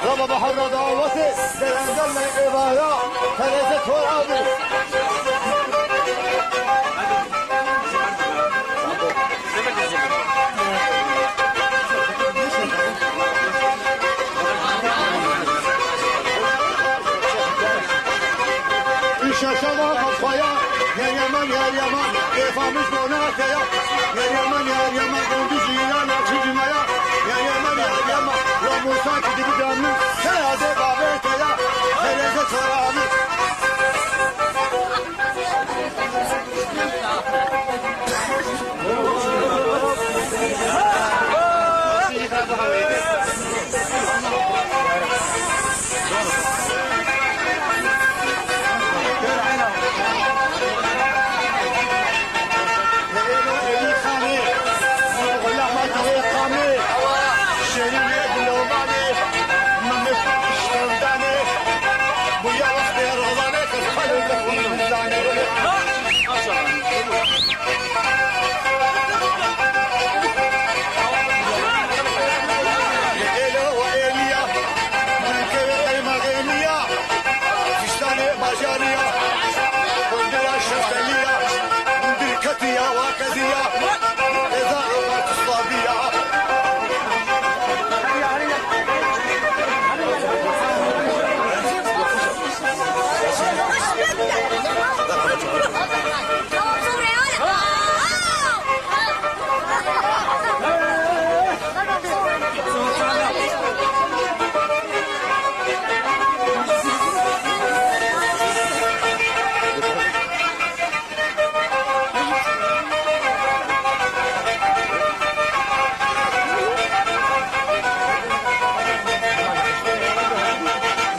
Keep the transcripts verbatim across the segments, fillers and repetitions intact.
Raba bahar da davete, derendel me evaya, tereze tor abi. Şaşama kafaya, Meryem'e Meryem'e, kefamız donate ya. Meryem'e Meryem'e, döndü ziyana çıcımaya. Meryem'e Meryem'e, Ramusa gidip damlı, seyade babete ya. Hereze toranı. Êlo û êliya, min kewê qeyma xêniya, fiştanê bajariya, kundira şefteliya, dirketiya wa keziya, êza roka kuslaviya.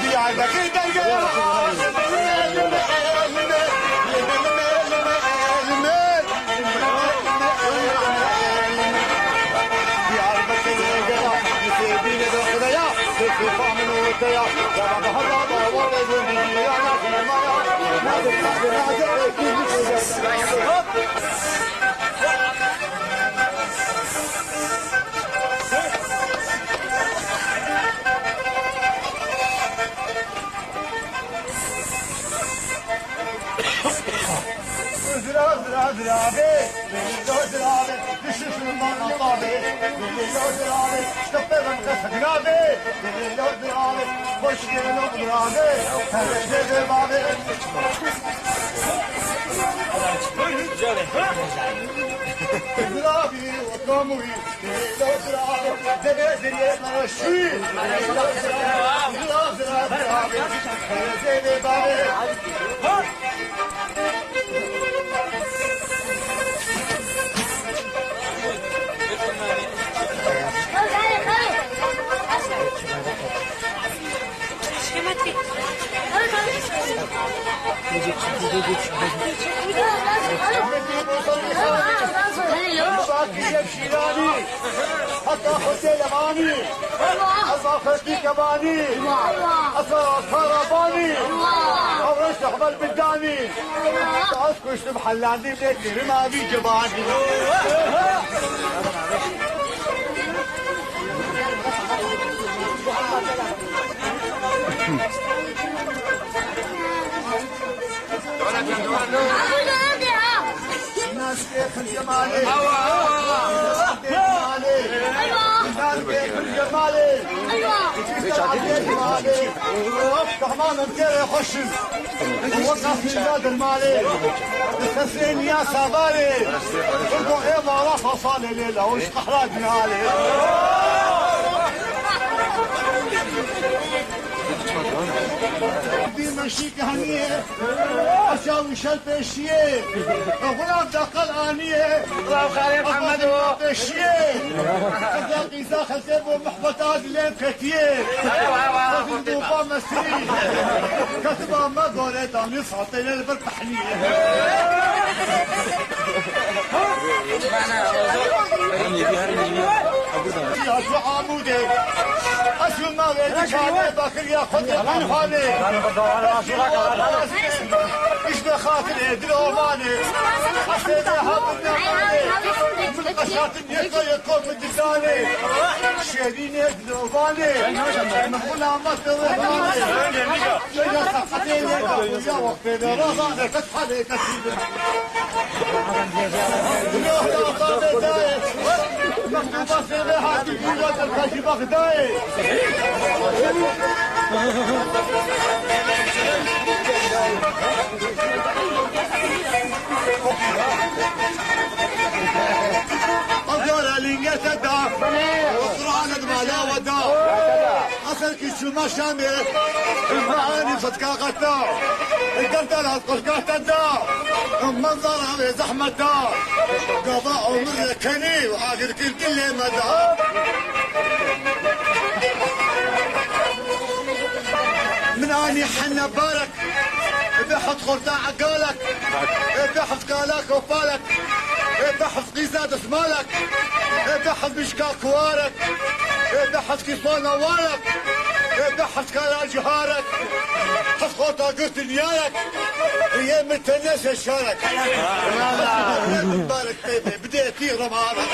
Diyarbekir denge. Zira, zira, zira be, zira, zira be, düşüşüm bana tabi, zira, zira be, işte ben de zira be, zira, zira be, hoş geldin zira be, her şey de babe. Zira bir ortamı. Şîranî, heta Xwedê lemanî, ez axirtî kebanî, ez karabanî, ew rêş xebel bindanî, ez kuştim hellandî lê kirim avî cibanî. Kahmanım kere hoşum. Waka fîza dermalê. Sesê niya sabarê. Kurdo ê mala fasalê lê lawş qehra dinalê. Dî meşî kehaniyê. Aşağı uşel peşiyê. Xulav da qal aniyê. Xulav xalê Muhammed o. Peşiyê. Qıza qîza xelkê bo muhbeta dilê ketiye. Ewa, ewa, ewa. Katiba me gore danî satêne li bir pehniye. Ya şu amude. Asıl ma ve dikane bakır ya Xwedê Qurbanê. İşte xatirê dil omanê. Asê de ha Qeşatin yeka yeka min didanê. Şêrînê dilovanê. Min xwe namet de wê danê. Şeya saxetê yeka ya wextê de razane kes halê kesî de. Roh da xwe dayê. Mektuba sêvê hatî bûra der kaşî Bexdayê. Azara lingete da, Osman'ın mala ve da. Asıl ki şu maşamı, Kurban'ın fıtka kata. Dertler az kırkata da, manzara ve zahmeta. Gava ömür keni, ahir kil kille meda. Min anî hene barek, bihif xorta egalek, bihif kalak û palek, bihif qîza dismalek, bihif bişka kuwarek, bihif kîsona warek, bihif kara ciharek, hif xorta girtin yarek, yê min tenê şeşarek. Yê min barek. Bidê tî remana.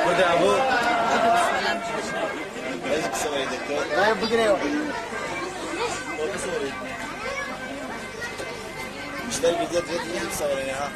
Burada bu. Bugüne yok. İşte bir de bir ya.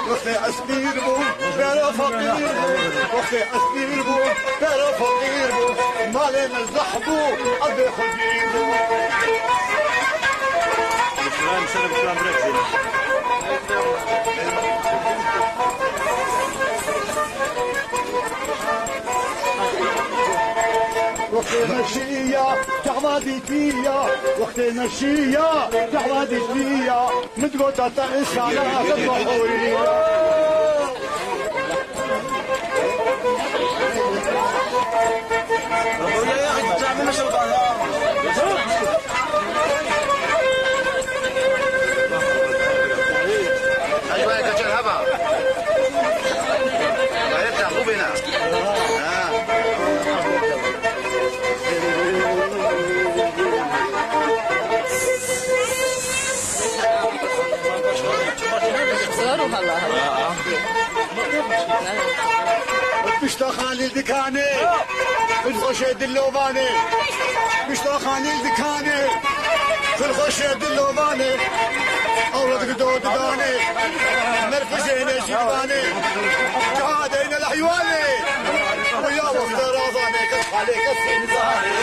Wextê ez pîr bûm, bera feqîr bûm. Wextê ez pîr bûm, bera feqîr bûm. Malê min zeh bû, ez bê xwe gîr bûm. Şuran ser bi şuran direkt zêde. Wextê me şiya, kahva dîtiya. Wextê me şiya, kahva dîtiya. Min digota te insana, te bahuriya. Hadi bana kaçar hava. Gayet tahbu bena. Ha. Zor û hela hela. Pişta Xalîl dikanê, Xulxoşê dilovanê. Pişta Xalîl dikanê, Xulxoşê dilovanê. Ewro digido didanê, merfijê ne jîvanê. Cihadê ne lehîwanê. Û ya wexta razanê kes halê kes nizanê.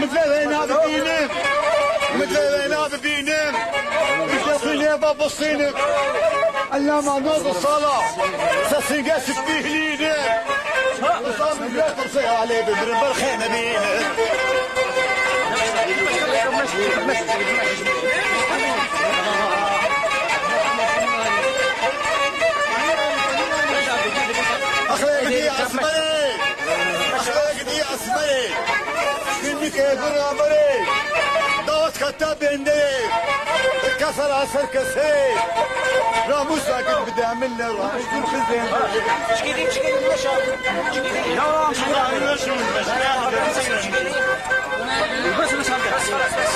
Min vê wêna bibînim. Min vê wêna bibînim. Min vê xwînê ve bistînim. Ellama nozdeh sala. Sesînge spîhlînim. Insan min vê qirsê alê bimirim, berxê nebînim. Axê gidî esmerê. Axê gidî esmerê. Gundikê biraberê. Dawet Kata bende, kefera ser kesê, ramûsa gid bide min le, ramûs dur xizên. Çıkayım, çıkayım, boşa. Çıkayım. Ya, ramûs dur. Bas, bas, bas. Bas, bas, bas.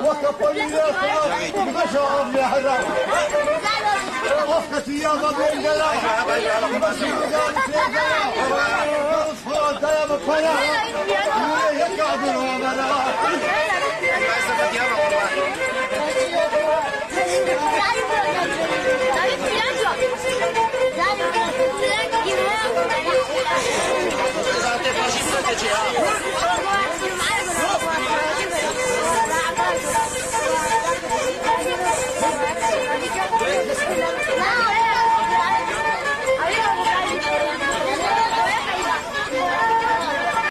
Weke polî ya xwe, beşa av ya hera. Of ketiya me bêndera. Beşa av ya hera. Xwe daya me paya. Nûrê yek abir amera. Zaten faşist öteci ya.